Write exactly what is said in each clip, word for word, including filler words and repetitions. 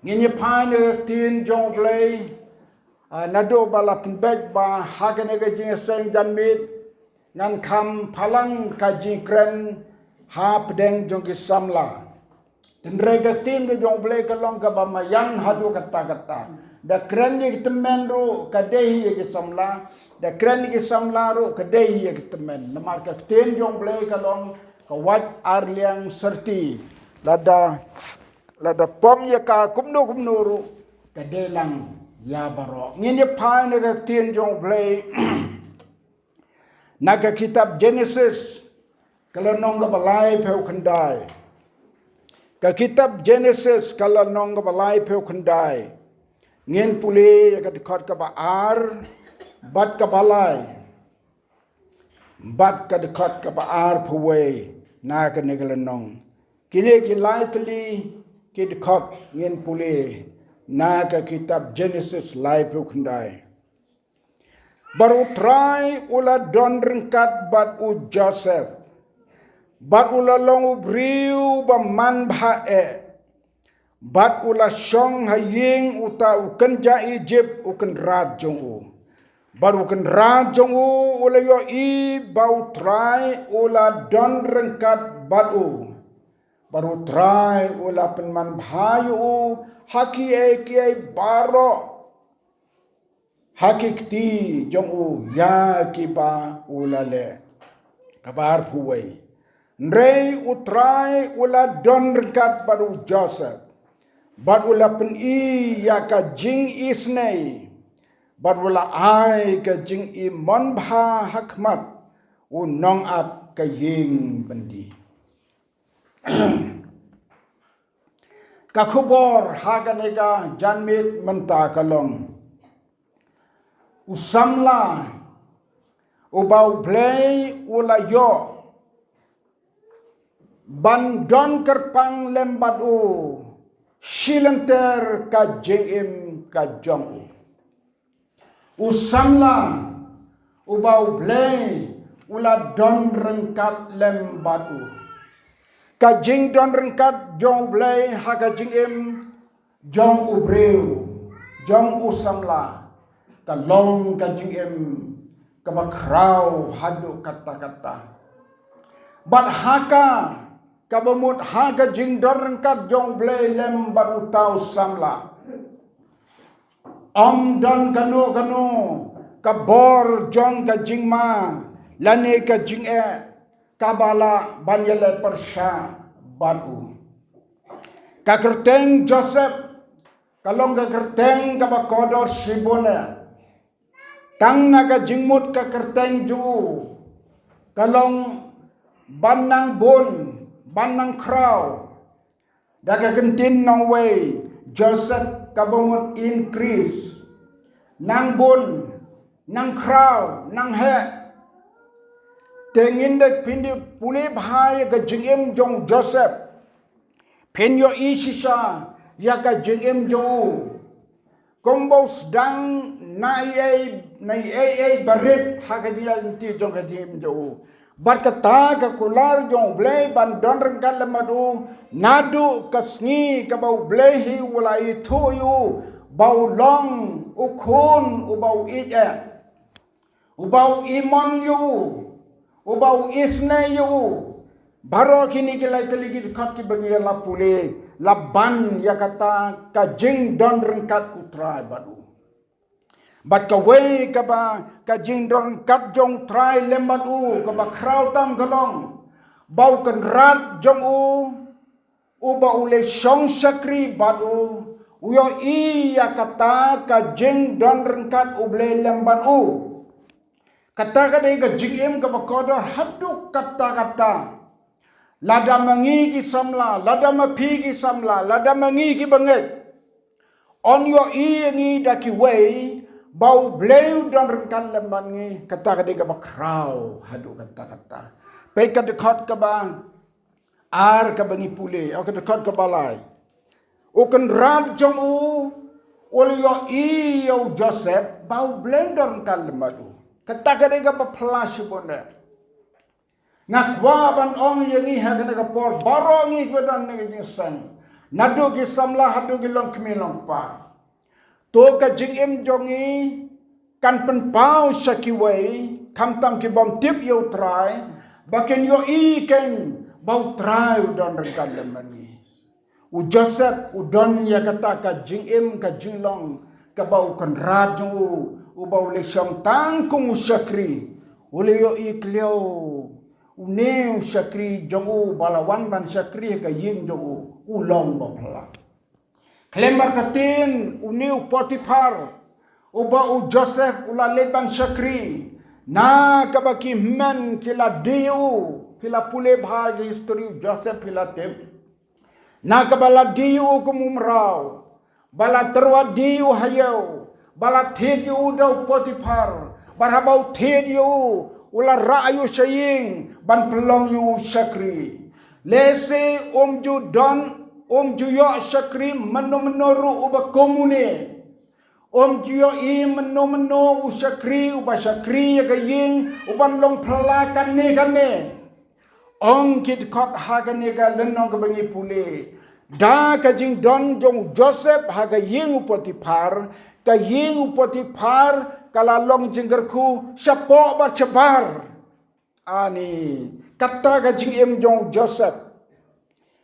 Ngin ïa phai na ka ktien jong U Blei, ah, naduh ba la pynbeit ba ha kane ka jingïaseng janmiet ngan kham phalang ka jingkren hapdeng jong ki samla. Hynrei ka ktien ka jong U Blei ka long kaba maïan haduh katta katta. Da kren ïa ki tymmen ruh ka dei hi ïa ki samla, da kren ïa ki samla ruh ka dei hi ïa ki tymmen. Namar ka ktien jong U Blei ka long ka wait ar liang syrti. Lada, lada pom ïa ka kumno kumno ruh ka dei lang ïa baroh. Ngin ïa phai na ka ktien jong U Blei na ka kitab Genesis, ka lynnong kaba laiphew khyndai. Ka kitab Genesis, ka lynnong kaba laiphew khyndai. Ngin pule ïa ka dkhot kaba ar bad kaba lai, bad ka dkhot kaba arphew wei na kane ka lynnong. Kine ki lai tylli ki dkhot ngin pule na ka kitab Genesis laiphew khyndai. Bad U Trai u la don ryngkat bad u Joseph, bad u la long u briew ba manbha eh, bad u la shong ha ïing uta u kynja Ijipt, u kynrad jong u. Bad u kynrad jong u u la ïohi ba U Trai u la don ryngkat bad u, bad U Trai u la pynmanbha ïa u ha kiei kiei baroh ha ki kti jong u ïa kiba u la leh. Kaba arphew wei. Hynrei U Trai u la don ryngkat bad u Joseph, bad u la pyni ïa ka jingisynei, bad u la ai ka jingim manbha ha khmat u nongap ka ïing byndi. Ka khubor ha kane ka janmiet mynta ka long, u samla uba U Blei u la ïoh ban don kyrpang lem bad u shilynter ka jingim ka jong u. U samla uba U Blei u la don ryngkat lem bad u. Ka jingdon ryngkat jong U Blei ha ka jingim jong u briew, jong u samla, ka long ka jingim kaba khraw haduh katta katta. Bad ha ka, kaba mut ha ka jingdon ryngkat jong U Blei lem bad uta u samla, ym don kano kano ka bor jong ka jingma lane ka jingeh kaba lah ban ïaleh pyrshah bad u. Ka kyrteng Joseph ka long ka kyrteng kaba kordor shibun eh. Tang na ka jingmut ka kyrteng jong u ka long ban nang bun, ban nang khraw. Da ka kyntien nongwei, Joseph kaba mut increase. Nang bun, nang khraw, nang heh. Te ngin da phin da pule bha ïa ka jingim jong Joseph, phin ïohi shisha ïa ka jingim jong u. Kumba u sdang na ei ei, na ei ei barit ha ka jingïaid lynti jong ka jingim jong u. Bad kata ka kular jong U Blei ban don ryngkat lem bad u, naduh ka sngi kaba U Blei hi u la ïathuh ïa u ba u long u khun uba u ïeit eh, uba u imon ïa u, uba u isynei ïa u. Baroh kine ki lai tylli ki dkhot kiba ngi la pule la ban ïa kata ka jingdon ryngkat U Trai bad u. Bad kawei kaba ka jingdon ryngkat jong U Trai lem bad u kaba khraw tam ka long ba u kynrad jong u, uba u leh shong shakri bad u, u ïohi ïa kata ka jingdon ryngkat U Blei lem bad u. Kata ka dei ka jingim kaba kordor haduh katta katta. Lada ma ngi ki samla, lada ma phi ki samla, lada ma ngi ki bangeit, yn ïohi ïa ngi da kiwei ba U Blei u don ryngkat lem bad ngi, kata ka dei kaba khraw haduh katta katta. Peit ka dkhot kaba ar kaba ngi pule, o ka dkhot kaba lai. U kynrad jong u u la ïohi ïa u Joseph ba U Blei u don ryngkat lem bad u. Kata ka dei kaba phylla shibun eh. Nga kwah ban ong ïa ngi ha kane ka por, baroh ngi kiba don ha kane ka jingïaseng, Naduh ki samla haduh ki longkmie longkpa. To ka jingim jong ngi kan pynpaw sha kiwei, khamtam ki bym tip ïa U Trai, ba kin ïohi keiñ ba U Trai u don ryngkat lem bad ngi. U Joseph u don ïa kata ka jingim ka jinglong kaba u kynrad jong u, uba u leit shong tang kum u shakri, u la ïohi khlem une u shakri jong u ba la wan ban shakri ha ka ïing jong u, u long ba phylla. Khlem bad ka ktien, une u Potiphar, uba u Joseph u la leit ban shakri, na kaba ki hynmen ki la die ïa u, phi la pule bha ïa ka histori u Joseph phi la tip. Na kaba la die ïa u kum u mraw, ba la tyrwa die ïa u ha ïew, ba la thied ïa u da u Potiphar, bad haba u thied ïa u, u la rah ïa u sha ïing ban pynlong ïa u shakri. Lehse um ju don, um ju ïoh shakri mynno mynno ruh uba kum une. Um ju ïohi mynno mynno u shakri uba shakri ïa ka ïing, uban long phylla kane kane. Ong ki dkhot ha kane ka lynnong kaba ngi pule, da ka jingdon jong u Joseph ha ka ïing u Potiphar, ka ïing u Potiphar ka la long jingkyrkhu shapoh bad shabar. Ani, kata ka jingim jong u Joseph.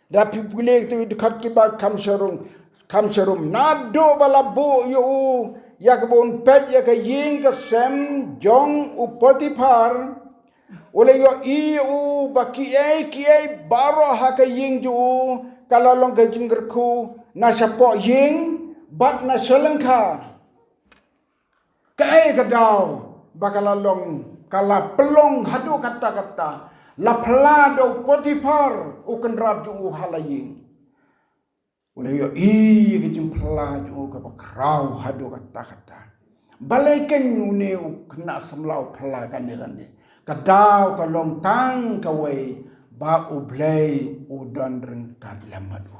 Da phi pule tu dkhot kiba kham sharum, kham sharum. Naduh ba la buh ïa u ïa kaba un peit ïa ka ïing ka sem jong u Potiphar, u la ïohi ïa u ba kiei kiei baroh ha ka ïing jong u ka la long ka jingkyrkhu, na shapoh ïing bad na sha lyngkha. Kaei ka daw ba ka la long, ka la pynlong haduh katta katta, la phylla da u Potiphar u kynrad jong u ha la ïing. U la ïohi ka jingphylla jong u kaba khraw haduh katta katta. Balei keiñ une u khynnah samla u phylla kane kane? Ka daw ka long tang kawei, ba U Blei u don ryngkat lem bad u.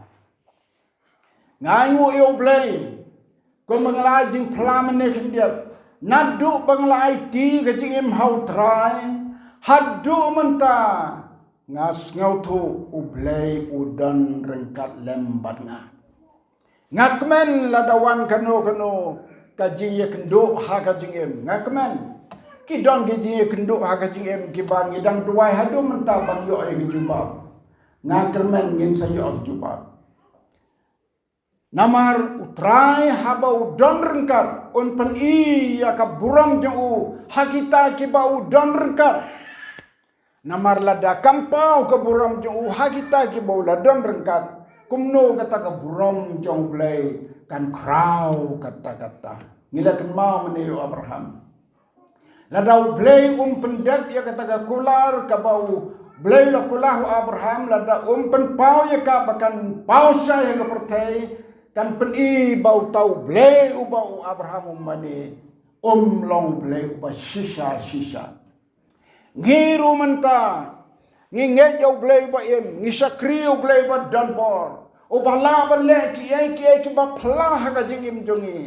Nga ainguh ïa U Blei, kumba nga la ai jingphylla mynne khyndiat, naduh ba nga la aiti ka jingim ha U Trai, haduh mynta nga sngewthuh U Blei u don ryngkat lem bad nga. Nga kmen lada wan kano kano ka jingïakynduh ha ka jingim, nga kmen. Ki don ki jingïakynduh ha ka jingim kiba ngi dang duwai haduh mynta ban ïoh ïa ka jubab. Nga kyrmen ngin sa ïoh ka jubab. Namar U Trai haba u don ryngkat, un pyni ïa ka burom jong u ha kita kiba u don ryngkat. Namar lada kam paw ka burom jong u ha kita kiba u la don ryngkat, kumno kata ka burom jong U Blei kan khraw katta katta. Ngi la kynmaw mynne ïa u Abraham. Lada U Blei um pyndep ïa kata ka kular kaba U Blei la kular ha u Abraham, lada um pynpaw ïa ka ba kan paw shai ha ka pyrthei, kan pyni ba uta U Blei uba u Abraham u mane, um long U Blei uba shisha shisha. Ngi ruh mynta ngi ngeit ïa U Blei uba im, ngi shakri ïa U Blei uba don bor, uba lah ban leh kiei kiei kiba phylla ha ka jingim jong ngi.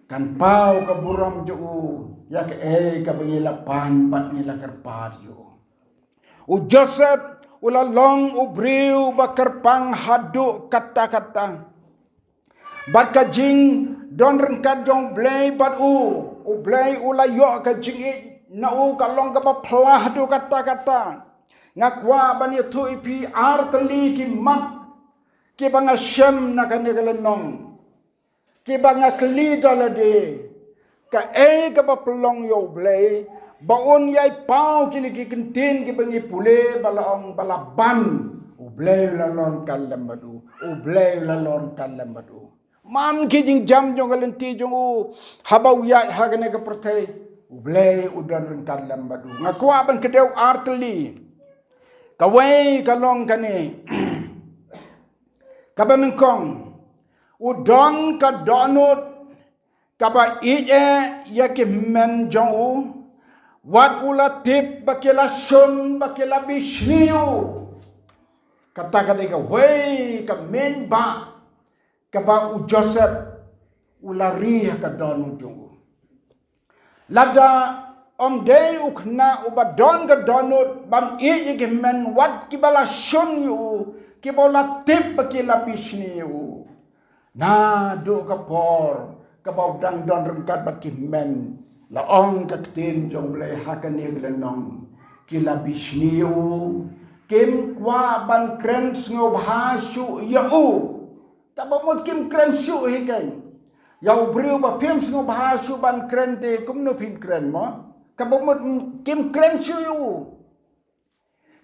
Kan paw ka burom jong u ïa kaei kaba ngi la pan bad ngi la kyrpad ïa u. U Joseph u la long u briew ba kyrpang haduh katta katta. Bad ka jingdon ryngkat jong U Blei bad u, U Blei u la ïoh ka jingïeit na u ka long kaba phylla haduh katta katta. Nga kwah ban ïathuh ïa phi ar tylli ki mat kiba nga shem na kane ka lynnong. Kiba nga kylli da lade, kaei kaba pynlong ïa U Blei ba un ïai paw kine ki kyntien kiba ngi pule ba la ong ba la ban, U Blei u la long ryngkat lem bad u, U Blei u la long ryngkat lem bad u. Man ki jingjam jong ka lynti jong u, haba u ïaid ha kane ka pyrthei, U Blei u don ryngkat lem bad u. Nga kwah ban kdew ar tylli. Kawei ka long kane. Kaba nyngkong, u don ka dohnud kaba ïeit ïa ki hynmen jong u, wat u la tip ba ki la shun, ba ki la bishni ïa u. Kata ka dei kawei ka mynba kaba u Joseph u la ri ha ka dohnud jong u. Lada ym dei u khynnah uba don ka dohnud ban ïeit ïa ki hynmen wat kiba la shun ïa u, kiba u la tip ba ki la bishni ïa u. Naduh ka por kaba u dang don ryngkat bad ki hynmen, la ong ka ktien jong U Blei ha kane ka lynnong, ki la bishni ïa u, kim kwah ban kren sngewbha shuh ïa u. Kaba mut kim kren shuh hi keiñ. Ïa u briew ba phim sngewbha shuh ban kren te kumno phin kren mo? Kaba mut kim kren shuh ïa u.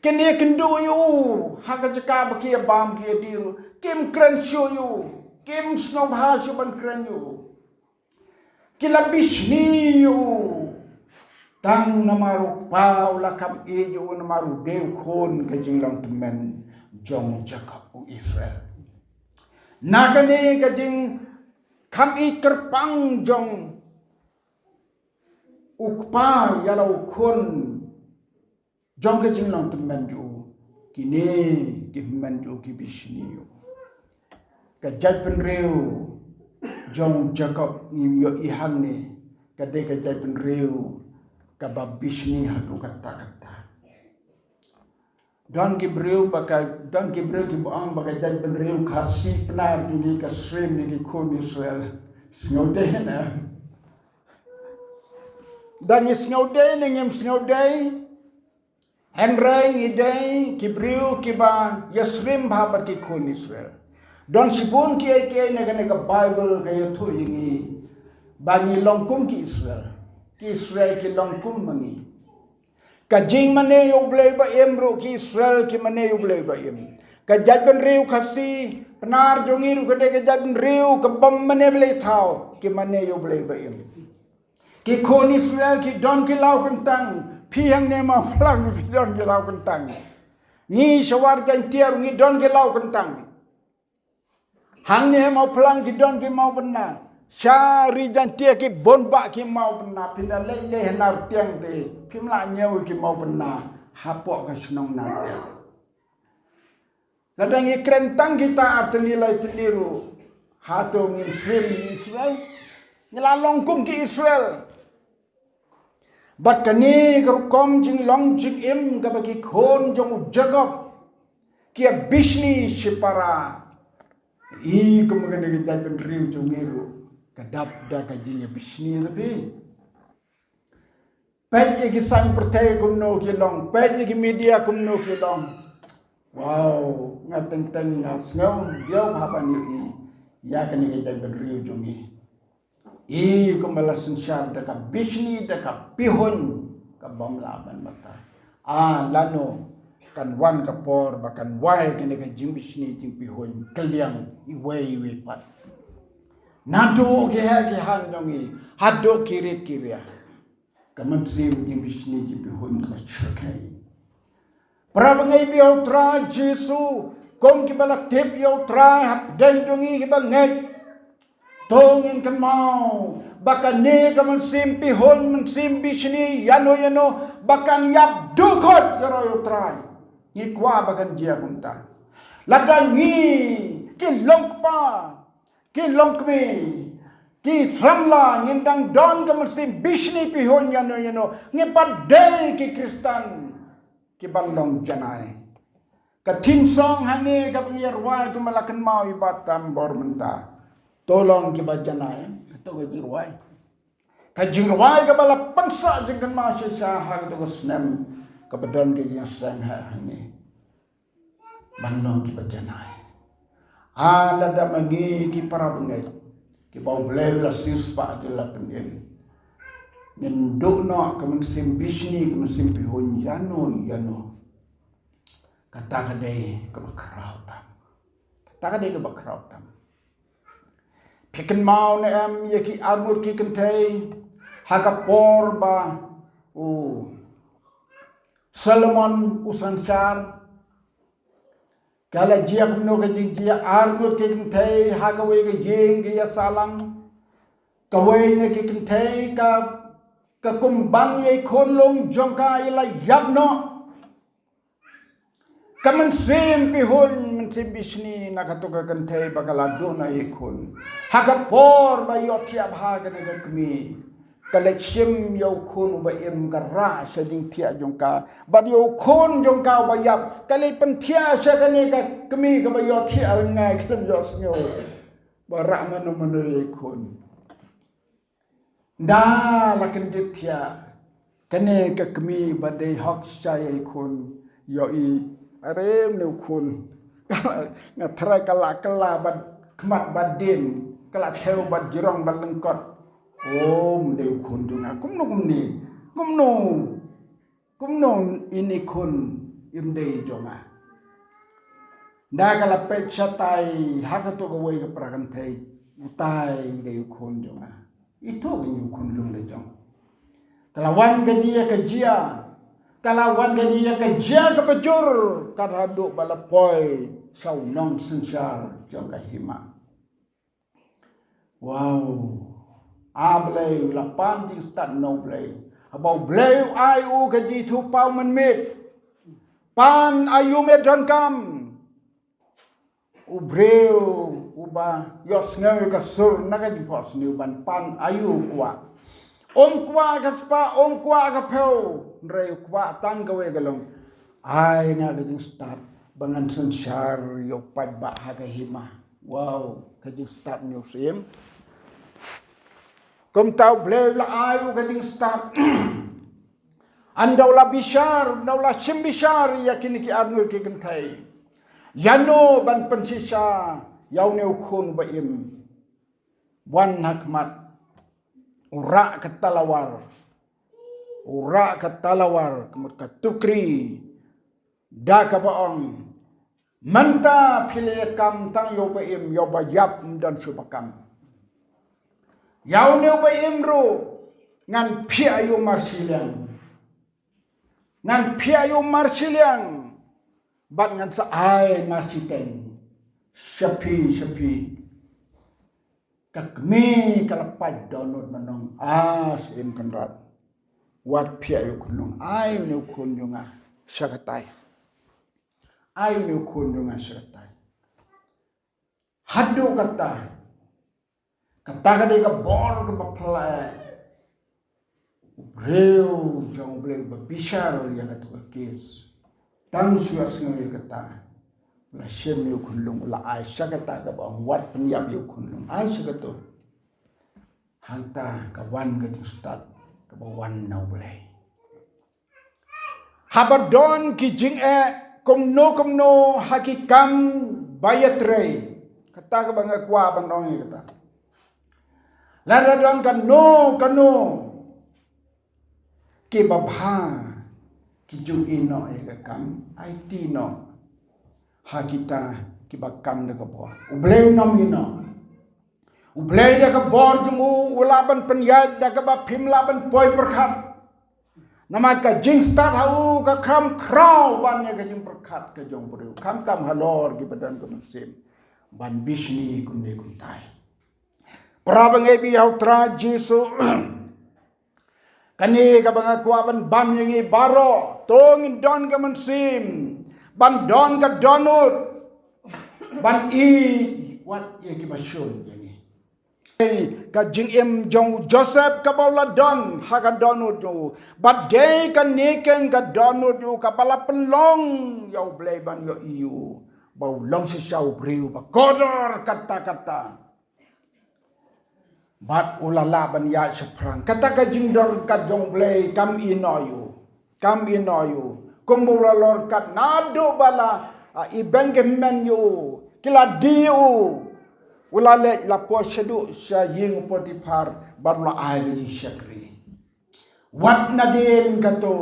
Kin ïakynduh ïa u ha ka jaka ba ki ïa bam ki ïa dih ruh, kim kren shuh ïa u. Kim sngewbha shuh ban kren ïa u. Ki la bishni ïa u. Tang namar u kpa u la kham ïeit ïa u, namar u dei u khun ka jinglong tymmen jong u Jakob u Israel. Na kane ka jingkham ïeit kyrpang jong u kpa ïa la u khun jong ka jinglong tymmen jong u, kine ki hynmen jong u ki bishni ïa u. Ka jaitbynriew jong u Jakob ngi ïohi hangne, ka dei ka jaitbynriew kaba bishni haduh katta katta. Don ki briew ba ka, don ki briew kiba ong ba ka jaitbynriew Khasi Pnar kine ka syriem ïa ki khun Israel. Sngewdei ne? Dang ïa sngewdei ne ngim sngewdei? Hynrei ngi dei ki briew kiba ïasyriem bha bad ki khun Israel. Don shibun kiei kiei na kane ka Baibl ka ïathuh ïa ngi ba ngi long kum ki Israel. Ki Israel ki long kum ma ngi. Ka jingmane ïa U Blei ba im ruh ki Israel ki mane ïa U Blei ba im. Ka jaitbynriew Khasi Pnar jong ngi ruh ka dei ka jaitbynriew kaba mane Blei thaw, ki mane ïa U Blei ba im. Ki khun Israel ki don ki law kyntang. Phi hangne Mawphlang phi don ki law kyntang. Ngi sha War Jaiñtia ruh ngi don ki law kyntang. Hangne Mawphlang ki don ki mawbynna. Sha Ri Jaiñtia ki bun bah ki mawbynna. Phin da leit leit ha Nartiang te phim lah ñiew ki mawbynna hapoh ka shnong Nartiang. Lada ngi kren tang kita ar tylli lai tylli ruh, hato ngin syriem ïa Israel? Ngi la long kum ki Israel. Bad kane ka rukom jinglong jingim kaba ki khun jong u Jakob ki ïa bishni shipara. I kum kane ka jaitbynriew jong ngi ruh ka dap da ka jingïabishni na phi. Peit ïa ki saiñ pyrthei kumno ki long, peit ïa ki media kumno ki long. Wow, nga teng teng nga sngew ïa u haba ngi ïohi ïa kane ka jaitbynriew jong ngi. I kumba la synshar da ka bishni da ka pihuiñ ka bym lah ban batai. A lano kan wan ka por ba kan wai kane ka jingbishni jingpihuiñ kylliang iwei iwei pat. Naduh ki heh ki han jong ngi haduh ki rit ki ria. Ka mynsiem jingbishni jingpihuiñ ka shyrkhei. Para bangeit ba ïeit ïa u Trai Jisu, kum kiba la tip ïa u Trai hapdeng jong ngi kiba ngeit. To ngin kynmaw ba kane ka mynsiem pihuiñ mynsiem bishni ïano ïano ba kan ïap dukot ïa u Trai. Ngi kwah ba kan jia kumta. Lada ngi ki longkpa, ki longkmie, ki samla ngin dang don ka mynsiem bishni pihuiñ ïano ïano, ngi pat dei ki Khristan kiban long janai. Ka theme song hangne kaba ngi ïa rwai kumba la kynmaw i Bah Tambor mynta. To long kiba janai, to ka jingrwai. Ka jingrwai kaba la pynsah jingkynmaw shisha ha kato ka snem kaba don ka jingseng ha hangne. Ban long kiba janai. A lada ma ngi ki para bangeit kiba U Blei u la siewspah ki la pynim, ngin duh noh ka mynsiem bishni ka mynsiem pihuiñ ïano ïano. Kata ka dei kaba khraw tam. Kata ka dei kaba khraw tam. Phi kynmaw ne em ïa ki arngut ki kynthei ha ka por ba u Solomon u synshar? Ka la jia kumno ka jingjia? Arngut ki kynthei ha kawei ka ïing ki ïa sahlang. Kawei na ki kynthei ka, ka kumban ïa i khunlung jong ka i la ïap noh. Ka mynsiem pihuiñ mynsiem bishni na kato ka kynthei ba ka la duh noh ïa i khun. Ha ka por ba ïohthiah bha kane ka kmie, ka leit shim ïa u khun uba im, ka rah sha jingthiah jong ka. Bad ïa u khun jong ka uba ïap, ka leit pynthiah sha kane ka kmie kaba ïohthiah rngai, khlem ïohsngew ba rah mano mano ïa i khun. Nda la kyndit thiah, kane ka kmie ba dei hok shisha ïa i khun, ïohi, are, une u khun. Nga tharai ka la kylla bad khmat bad dien, ka la thew bad jrong bad lyngkot. O, ym dei u khun jong nga. Kumno kumne? Kumno? Kumno ine i khun im dei jong nga? Nda ka la peit shatai ha kato kawei ka para kynthei, utai u dei u khun jong nga. Ito kane u khunlung la jong. Ka la wan ka jia ka jia. Ka la wan ka jia ka jia kaba jur, kat haduh ba la poi sha u nongsynshar jong ka hima. Wow. A Blei, u la pan jingstad na u Blei. Haba u Blei u ai u ka jingithuhpaw mynmiet. Pan aïu me donkam? U briew uba ïohsngew ïa ka sur na ka jingphohsniew ban pan aïu u kwah. Um kwah ka spah, um kwah ka phew, hynrei u kwah tang kawei ka long. Ai nga ka jingstad ba ngan synshar ïa u paidbah ha ka hima. Wow, ka jingstad ne u syiem. Kumta u Blei u la ai u ka jingstad. Ynda u la bishar, ynda u la shim bishar ïa kine ki arngut ki kynthei, ïano ban pynshisha ïa une u khun ba im. Wan ha khmat, u rah ka talawar. U rah ka talawar, ka mut ka tukri. Da kaba ong, mynta phi la ïakam tang ïa uba im, ïa uba ïap ym don shuh ba kam. Ïa une uba im ruh, ngan phiah ïa u marshiliang. Ngan phiah ïa u marshiliang. Bad ngan sa ai marshiteng sha phi, sha phi. Ka kmie ka la pait dohnud ban ong, a Syiem Kynrad, wat phiah ïa u khunlung, ai une u khun jong nga sha katai. Ai une u khun jong nga sha katai. Haduh katta. Kata ka dei ka bor kaba phylla. U briew jong u Blei uba bishar ïa katu ka kes, tang shu ïohsngew ïa kata, u la shim ïa u khunlung, u la ai sha kata kaba ong wat pynïap ïa u khunlung, ai sha katu. Hangta ka wan ka jingstad kaba wan na u Blei. Haba don ki jingeh kumno kumno ha ki kam ba ïatrei. Kata kaba nga kwah ban ong ïa kata. Lada don kano kano kiba bha ki ju ïehnoh ïa ka kam, aiti noh ha kita kiba kam da ka bor. U Blei un ym ïehnoh. U Blei da ka bor jong u u lah ban pynïaid da kaba phim lah ban poi pyrkhat. Namar ka jingstad ha u ka kham khraw ban ïa ka jingpyrkhat ka jong u briew, khamtam halor kiba don ka mynsiem ban bishni kumne kumtai. Para bangeit ba ïeit ha u Trai Jisu. Kane kaba nga kwah ban bam ïa ngi baroh, to ngin don ka mynsiem ban don ka dohnud ban ïeit wat ïa kiba shun ïa ngi. Ka jingim jong u Joseph kaba u la don ha ka dohnud jong u, bad dei kane keiñ ka dohnud jong u kaba la pynlong ïa u Blei ban ïohi ïa u ba u long shisha u briew ba kordor katta katta. Bad u la lah ban ïaid shaphrang. Kata ka jingdon ryngkat jong u Blei kam ïehnoh ïa u. Kam ïehnoh ïa u. Kumba u la long ryngkat naduh ba la, ah, ibeiñ ki hynmen ïa u, ki la die ïa u. U la leit la poi shaduh sha ïing u Potiphar bad u la ai ïa u shakri. Wat nadien kato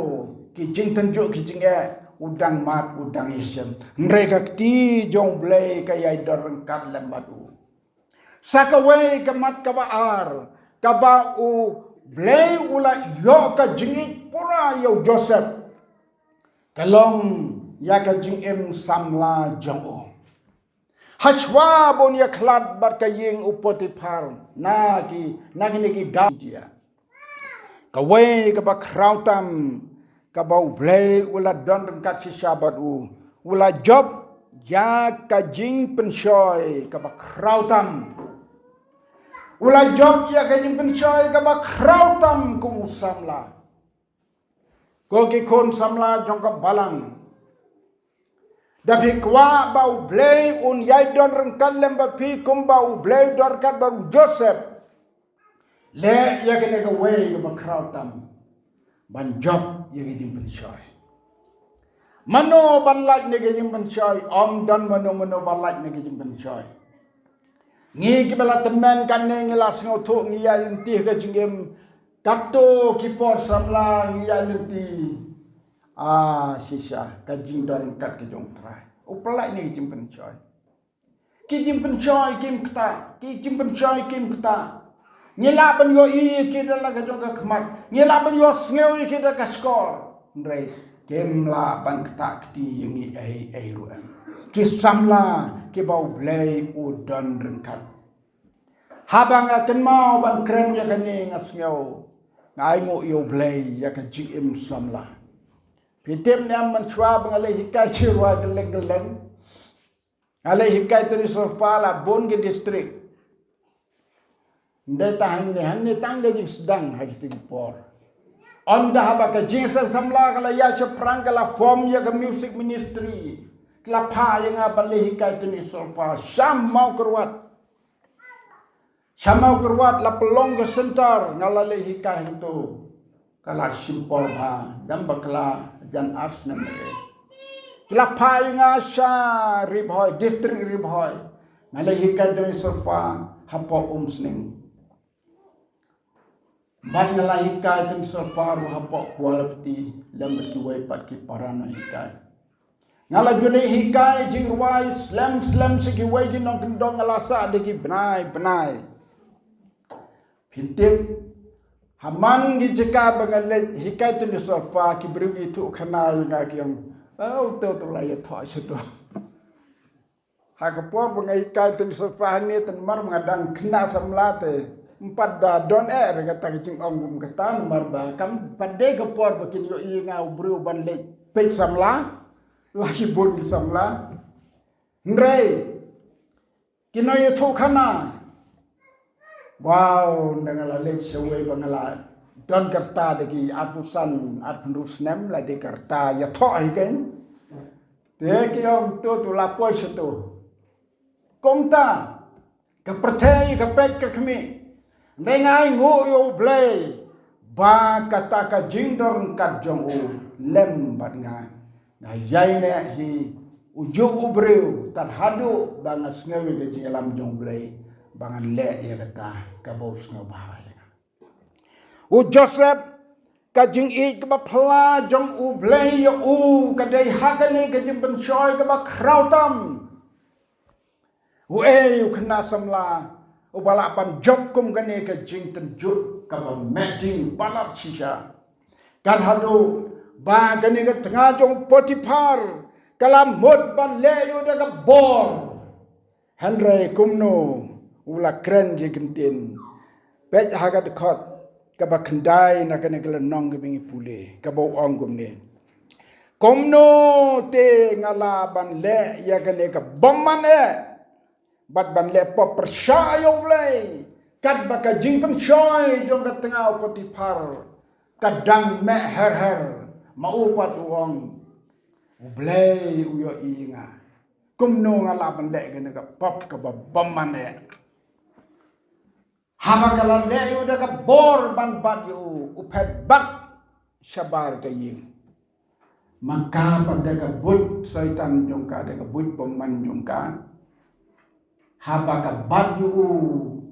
ki jingtynjuh ki jingeh u dang mad u dang ïashem, hynrei ka kti jong u Blei ka ïai don ryngkat lem bad u. Sa kawei ka mat kaba ar, kaba u Blei u la ïoh ka jingïeit pura ïa u Joseph, ka long ïa ka jingim samla jong u. Hashwa ba un ïakhlad bad ka ïing u Potiphar na ki, na kine ki daw jia. Kawei kaba khraw tam kaba u Blei u la don ryngkat shisha bad u, u la jop ïa ka jingpynshoi kaba khraw tam. U la jop ïa ka jingpynshoi kaba khraw tam kum u samla. Ko ki khun samla jong ka balang, da phi kwah ba U Blei un ïai don ryngkat lem bad phi kumba U Blei u don ryngkat bad u Joseph, leh ïa kane kawei kaba khraw tam, ban jop ïa ka jingpynshoi. Mano ban lait na ka jingpynshoi? Ym don mano mano ban lait na ka jingpynshoi. Ngi kiba la tymmen kane ngi la sngewthuh, ngi ïaid lynti ha ka jingim. Katto ki por samla ngi ïaid lynti, ah, shisha ka jingdon ryngkat ka jong U Trai. U pynlait na ka jingpynshoi. Ki jingpynshoi kim ktah, ki jingpynshoi kim ktah. Ngi lah ban ïohi ïa ki da la ka jong ka khmat, ngi lah ban ïohsngew ïa ki da ka shkor, hynrei kim lah ban ktah kti ïa ngi ei ei ruh em. Ki samla kiba U Blei u don ryngkat. Haba nga kynmaw ban kren ïa kane nga sngew, nga ainguh ïa U Blei ïa ka jingim samla. Phi tip ne em, mynshuwa ba nga leit hikai sha rwai kylleng kylleng, nga leit hikai tuni solfa la bun ki district. Ym dei tang hangne, hangne tang da jingsdang ha kito ki por. Ynda haba ka jingseng samla ka la ïaid shaphrang, ka la form ïa ka music ministry, ka la phah ïa nga ban leit hikai tuni solfa sha Mawkyrwat. Sha Mawkyrwat la pynlong ka center, nga la leit hikai hangto. Ka la shim por bha, dang bakla jan ar snem lei. Ki la phah ïa nga sha Ri Bhoi, district Ri Bhoi. Nga leit hikai tuni solfa hapoh Umsning. Bad nga la hikai tuni solfa ruh hapoh Kualapti lem bad kiwei pat ki para nonghikai. Nga la ju leit hikai jingrwai slem slem sha kiwei ki nongkyndong, nga la sah da ki bnai bnai. Phi tip, ha man ki jaka ba nga leit hikai tuni solfa, ki briew ki ïathuh khana ïa nga, ki ong, "Oh, uto uto la ïathoh sha uto." Ha ka por ba nga hikai tuni solfa hangne, te namar ba nga dang khynnah samla te ym pat da don eh re kata ka jingong kum kata, namar ba kam pat dei ka por ba kin ïohi ïa nga u briew ban leit peit samla. La shibun ki samla. Hynrei ki nongïathuh khana. Wow, ynda nga la leit shawei ba nga la don ka rta da ki arphew san arphew hynriew snem, la dei ka rta ïathoh hi kein. Te ki ong, "To, to la poi sha to." Kumta ka pyrthei ka peit ka khmih. Hynrei nga ainguh ïa U Blei ba kata ka jingdon ryngkat jong u lem bad nga. Nga ïaineh hi ujuh u briew tad haduh ba nga sngew ïa ka jingïalam jong U Blei ba ngan leh ïa kata kaba u sngewbha ïa nga. U Joseph, ka jingïeit kaba phylla jong U Blei ïa u ka dei ha kane ka jingpynshoi kaba khraw tam. Uei u khynnah samla uba lah ban jop kum kane ka jingtynjuh kaba meh ding palat shisha? Kat haduh ba kane ka tnga jong u Potiphar ka la mut ban leh ïa u da ka bor. Hynrei kumno u la kren ki kyntien? Peit ha ka dkhot kaba khyndai na kane ka lynnong kaba ngi pule, kaba u ong kumne: Kumno te nga lah ban leh ïa kane ka bymman eh bad ban leh pop pyrshah ïa U Blei, katba ka jingpynshoi jong ka tnga u Potiphar ka dang meh her her? Ma u pat u ong, U Blei u ïohi ïa nga. Kumno nga lah ban leh kane ka pop kaba bymman eh? Haba ka la leh ïa u da ka bor ban bat ïa u, u phet bak shabar ka ïing. Ma ka pat da ka buit Soitan jong ka, da ka buit bymman jong ka. Haba ka bat ïa u,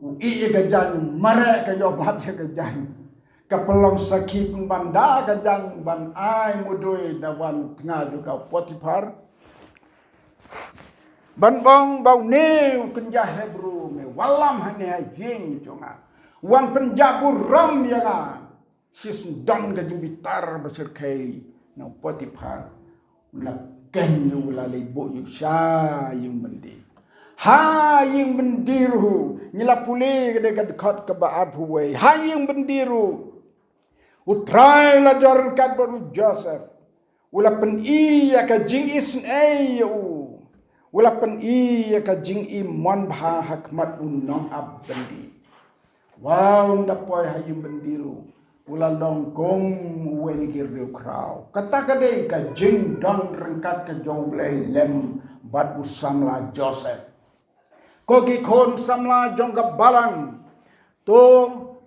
u ïeh ïa ka jaiñ, mareh ka ïoh bat ïa ka jaiñ. Ka pynlong sakhi pynban da ka jaiñ ban ai mudui da wan tnga jong ka u Potiphar. Ban ong ba une u kynja Hebru me wallam hangne ha ïing jong nga, wan pynjah burom ïa nga. Shisyndon ka jingbitar ba shyrkhei na u Potiphar, u la kem ïa u, la leit buh ïa u sha ïing byndi. Ha ïing byndi ruh, ngi la pule ka dei ka dkhot kaba arphew wei. Ha ïing byndi ruh, U Trai u la don ryngkat bad u Joseph. U la pyni ïa ka jingisynei ïa u. U la pyni ïa ka jingim mon bha ha khmat u nongap byndi. Wa un da poi ha ïing byndi ruh u la long kum uwei na ki riew khraw. Kata ka dei ka jingdon ryngkat ka jong U Blei lem bad u samla Joseph. Ko ki khun samla jong ka balang, to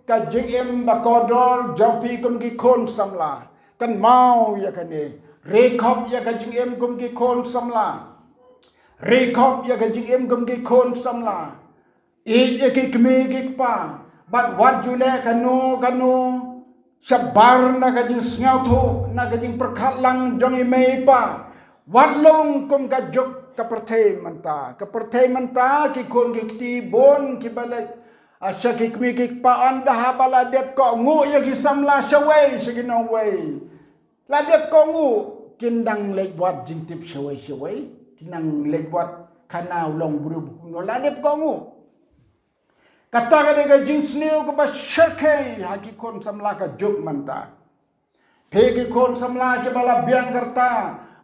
ka jingim ba kordor jong phi kum ki khun samla, kynmaw ïa kane. Ri khop ïa ka jingim kum ki khun samla. Ri khop ïa ka jingim kum ki khun samla. Ïeit ïa ki kmie ki kpa. Bad wat ju leh kano kano shabar na ka jingsngewthuh, na ka jingpyrkhat lang jong i mei i pa. Wat long kum ka juk ka pyrthei mynta. Ka pyrthei mynta, ki khun ki kti bun kiba leit, ah, sha ki kmie ki kpa, ynda haba la dep kohnguh ïa ki samla shawei sha ki nongwei, la dep kohnguh, kin dang leit wad jingtip shawei shawei, kin dang leit wad khana u long briew ba kumno, la dep kohnguh. Kata ka dei ka jingsniew kaba shyrkhei ha ki khun samla ka juk mynta. Phi ki khun samla kiba la biang ka rta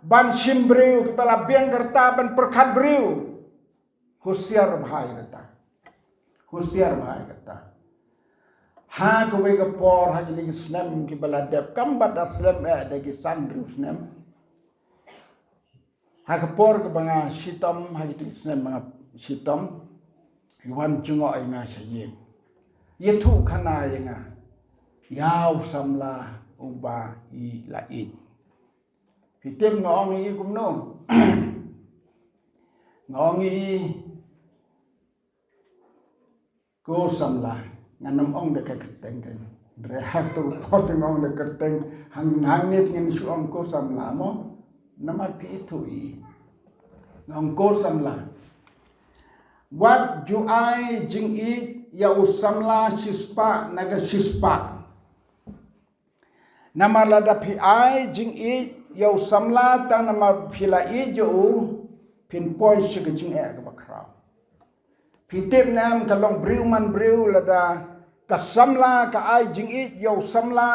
ban shim briew, kiba la biang ka rta ban pyrkhat briew, husiar bha ïa kata. Husiar bha ïa kata. Ha kawei ka por ha kine ki snem kiba la dep, kam pat da slem eh, da ki san hynriew snem. Ha ka por kaba nga shitom, ha kito ki snem ba nga shitom, i wan jngoh ïa nga sha ïing. Ïathuh khana ïa nga ïa u samla uba i la ïeit. Phi tip nga ong ïa i kumno? Nga ong ïa i, ko samla, ngan ym ong da ka kyrteng ka. Hynrei ha kato ka por te nga ong da ka kyrteng, hang hangne te ngin shu ong ko samla mo. Namar phi ithuh ïa i. Nga ong ko samla, wat ju ai jingïeit ïa u samla shispah na ka shispah. Namar lada phi ai jingïeit ïa u samla tang namar phi la ïeit ïa u, phin poi sha ka jingeh kaba khraw. Phi tip ne em, ka long briew man briew, lada ka samla ka ai jingïeit ïa u samla,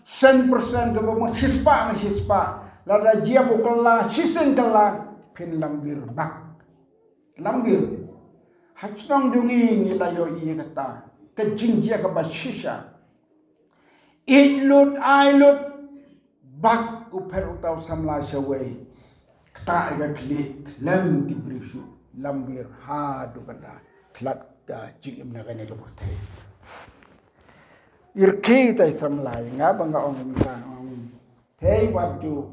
sien persen kaba ma shispah na shispah, lada jia ba u kylla shisien kylla, phin lambir bak. Lambir. Ha shnong jong ngi ngi la ïohi ïa kata ka jingjia kaba shisha. Ïeit lut, ai lut, bak u pher uta u samla shawei. Kata ïa ka khlieh khlem ki briew shuh, lambir haduh ban da khlad ka jingim na kane ka pyrthei. Ïa ki tai samla, nga ba nga ong mynta, ong thei wat ju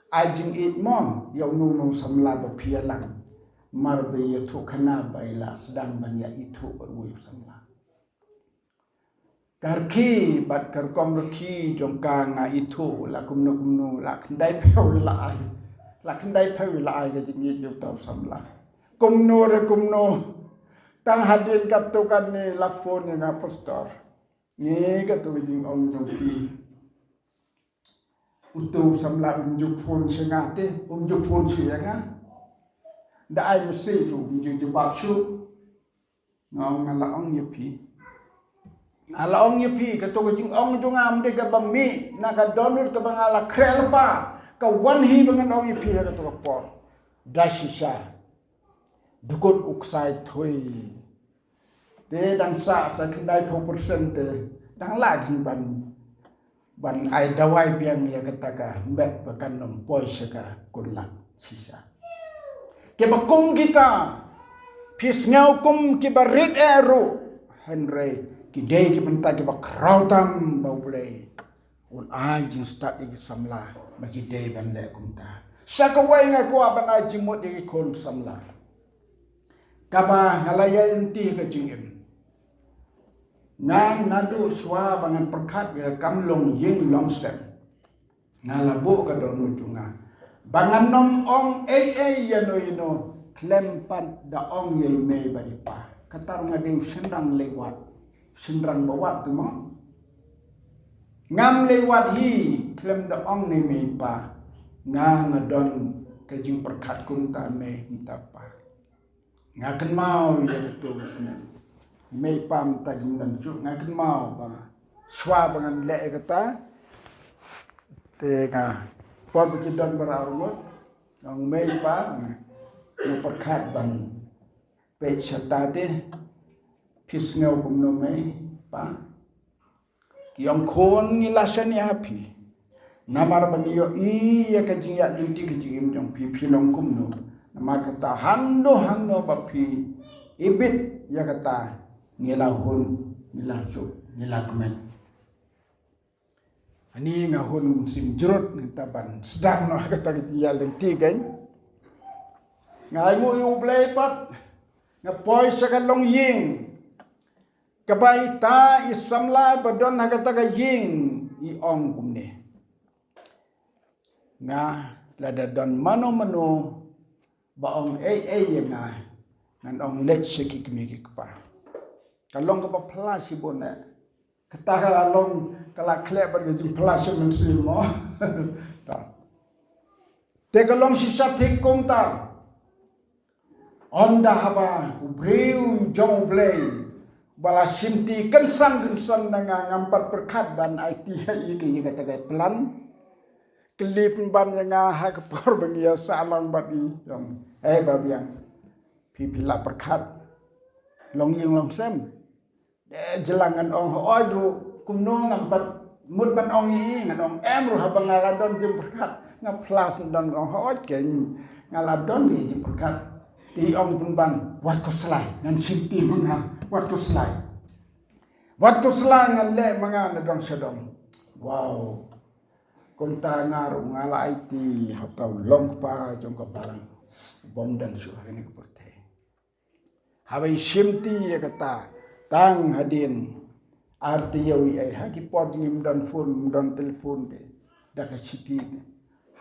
ai jingïeit mo ïa uno uno u samla ba phi ïalang. Mar ba ïathuh khana ba i la sdang ban ïa ithuh bad uwei u samla. Ka rkhie bad ka rukom rkhie jong ka nga ithuh, la kumno kumno, la khyndai phew la ai. La khyndai phew la ai ka jingïeit ïa uta u samla. Kumno re kumno, tang hadien kato kane la phone ïa nga, pastor. Ngi kato ka jingong jong phi. Uto u samla um ju phone sha nga te, um ju phone shuh ïa nga. Da ai message ruh um ju jubab shuh. Nga ong nga la ong ïa phi. Nga la ong ïa phi, kato ka jingong jong nga ym dei kaba mih na ka dohnud kaba nga la khreh lypa. Ka wan hi ba ngan ong ïa phi ha kato ka por. Da shisha. Dkut u ksai thui. Te dang sah sa khyndai phew percent te dang lah jin ban, ban ai dawai biang ïa kata ka met ba kan ym poi sha ka kunlak shisha. Kiba kum kita, phi sngew kum kiba rit eh ruh, hynrei ki dei ki bynta kiba khraw tam ba U Blei un ai jingstad ïa ki samla ba ki dei ban leh kumta. Sa kawei nga kwah ban ai jingmut ïa ki khun samla. Kaba nga la ïaid lynti ha ka jingim. Nga naduh shuwa ba ngan pyrkhat ïa ka kam long ïing long sem, nga la buh ka dohnud jong nga ba ngan ym ong ei ei ïano ïano khlem pat da ong ïa i mei bad i pa. Kata ruh nga dei u shynrang lei wad. Shynrang ba wad te mo. Ngam lei wad hi khlem da ong ne mei pa. Nga nga don ka jingpyrkhat kumta mei kumta pa. Nga kynmaw ïa kato ka snem. Mei pa mynta kim don shuh, nga kynmaw ba shuwa ba ngan leh ïa kata. Te nga, por ba ki don ba rah rngut, nga ong mei pa, nga pyrkhat ban peit shata te. Phi sngew kumno mei? Ba ki ong khun ngi la shaniah ha phi. Namar ba ngi ïohi ïa ka jingïaid lynti ka jingim jong phi, phi long kumno. Namar kata hangno hangno ba phi ibit ïa kata ngi la hun, ngi la suk, ngi la kmen. Ani nga hun sim jrut ngi ta ban sdang noh kata ka jingïaid lynti kein. Nga ai nguh ïa U Blei pat nga poi sha ka longïing. Kaba ita i samla ba don ha kata ka ïing i ong kumne. Nga lada don mano mano ba ong ei ei ïa nga ngan ong leit sha ki kmie ki kpa. Ka long kaba pla shibun eh. Kata ka la long ka la khleh bad ka jingpla sha mynsiem mo. Ta. Te ka long shisha thik kumta. Ynda haba u briew jong U Blei ba la shimti kynsan kynsan na nga ngam pat pyrkhat ban aiti ha i ka i kata ka plan. Kylli pynban ïa nga ha ka por ba ngi ïa sah lang bad i jong. Eh ba biang. Phi phi la pyrkhat. Longïing longsem. Eh, jylla ngan ong hooid ruh kumno ngam pat mut ban ong ïa i, ngan ong em ruh haba nga la don jingpyrkhat. Nga pla sdang ong hooid kein nga la don ïa jingpyrkhat. Te i ong pynban wat khuslai, ngan shimti ma nga, wat khuslai. Wat khuslai ngan leh ma nga na dong sha dong. Wow. Kumta nga ruh nga la aiti ha uta u longkpa jong ka balang. Bym don shuh ha kane ka pyrthei. Haba i shimti ïa kata tang hadien ar taïew ei ei, ha ki por jong ngi ym don phone, ym don telephone te, da ka shithi te.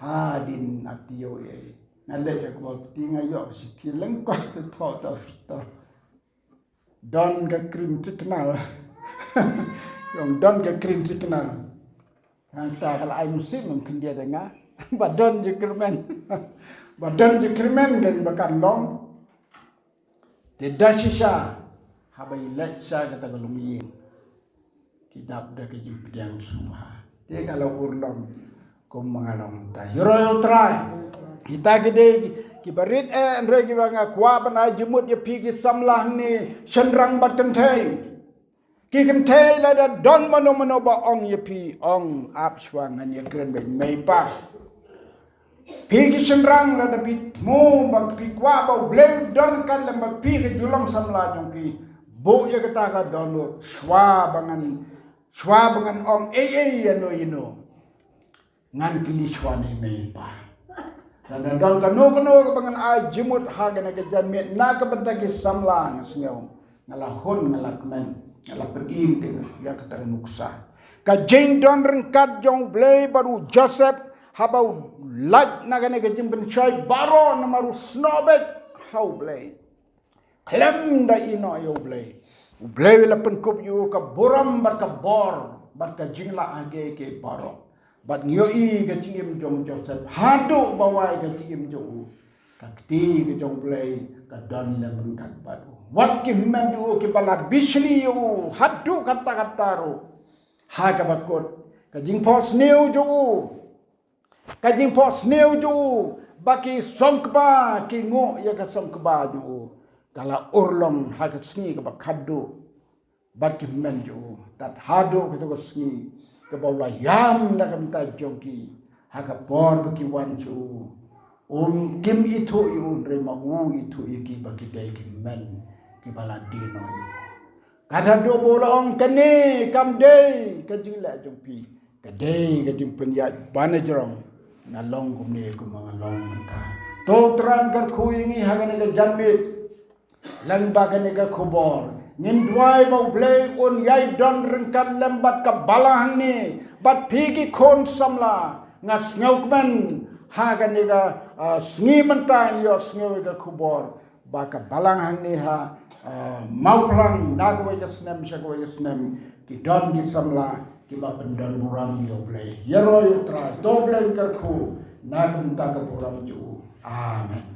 Hadien ar taïew ei ei nga leit ïa ka bor pti nga ïoh ka shithi lyngkot te, thoh ta phi thoh. Don ka green signal. Ong don ka green signal. Hangta ka la ai mynsiem khyndiat ïa nga. Ba don jingkyrmen. Ba don jingkyrmen kan ba kan long. Te da shisha haba i leit sha kata ka longïing ki dap da ka jingpdiang sngewbha. Te ka la urlong kum ma nga long ta. Ïaroh ïa U Trai. Kita ki dei kiba rit eh, hynrei kiba nga kwah ban ai jingmut ïa phi ki samla hangne, shynrang bad kynthei. Ki kynthei lada don mano mano ba ong ïa phi, ong ap shuwa, ngan ïakren bad mei pa. Phi ki shynrang lada phi thmu ba phi kwah ba U Blei u don ryngkat lem bad phi ka ju long samla jong phi, buh ïa kata ka download shuwa ba ngan, shuwa ba ngan ong ei ei ïano ïano. Ngan kylli shuwa ne mei pa. Lada don kano kano kaba ngan ai jingmut ha kane ka janmiet na ka bynta ki samla, nga sngew nga la hun, nga la kmen, nga la pynim te ïa kata ka nuksa. Ka jingdon ryngkat jong U Blei bad u Joseph haba u lait na kane ka jingpynshoi baroh namar u snoh beit ha U Blei. Khlem da ïehnoh ïa U Blei. U Blei u la pynkup ïa u ka burom bad ka bor bad ka jinglah ha kiei kiei baroh. Bad ngi ïohi ka jingim jong Joseph haduh ba wai ka jingim jong u, ka kti ka jong U Blei ka don lem ryngkat bad u. Wat ki hynmen jong u kiba la bishni ïa u haduh katta katta ruh. Ha kaba kut ka jingphohsniew jong u, ka jingphohsniew jong u ba ki sngewkba ki nguh ïa ka sngewkba jong u, ka la urlong ha ka sngi kaba khadduh bad ki hynmen jong u. Tad haduh kato ka sngi kaba u la ïam na ka bynta jong ki ha ka por ba ki wan sha u. Um kim ithuh ïa u, hynrei ma u ithuh ïa ki ba ki dei ki hynmen kiba la die noh ïa u. Kata haduh ba u la ong kane kam dei ka jingleh jong phi. Ka dei ka jingpynïaid ban jrong. Nga long kumne kumba nga long mynta. To Trai kyrkhu ïa ngi ha kane ka janmiet. Lyngba kane ka khubor ngin duwai ba U Blei un ïai don ryngkat lem bad ka balang hangne bad phi ki khun samla. Nga sngewkmen ha kane ka, ah, sngi mynta ngi ïohsngew ïa ka khubor ba ka balang hangne ha, ah, Mawphlang na kawei ka snem sha kawei ka snem ki don ki samla kiba pyndon burom ïa U Blei. Ïaroh ïa U Trai, to Blei kyrkhu na ka bynta ka burom jong u. Amen.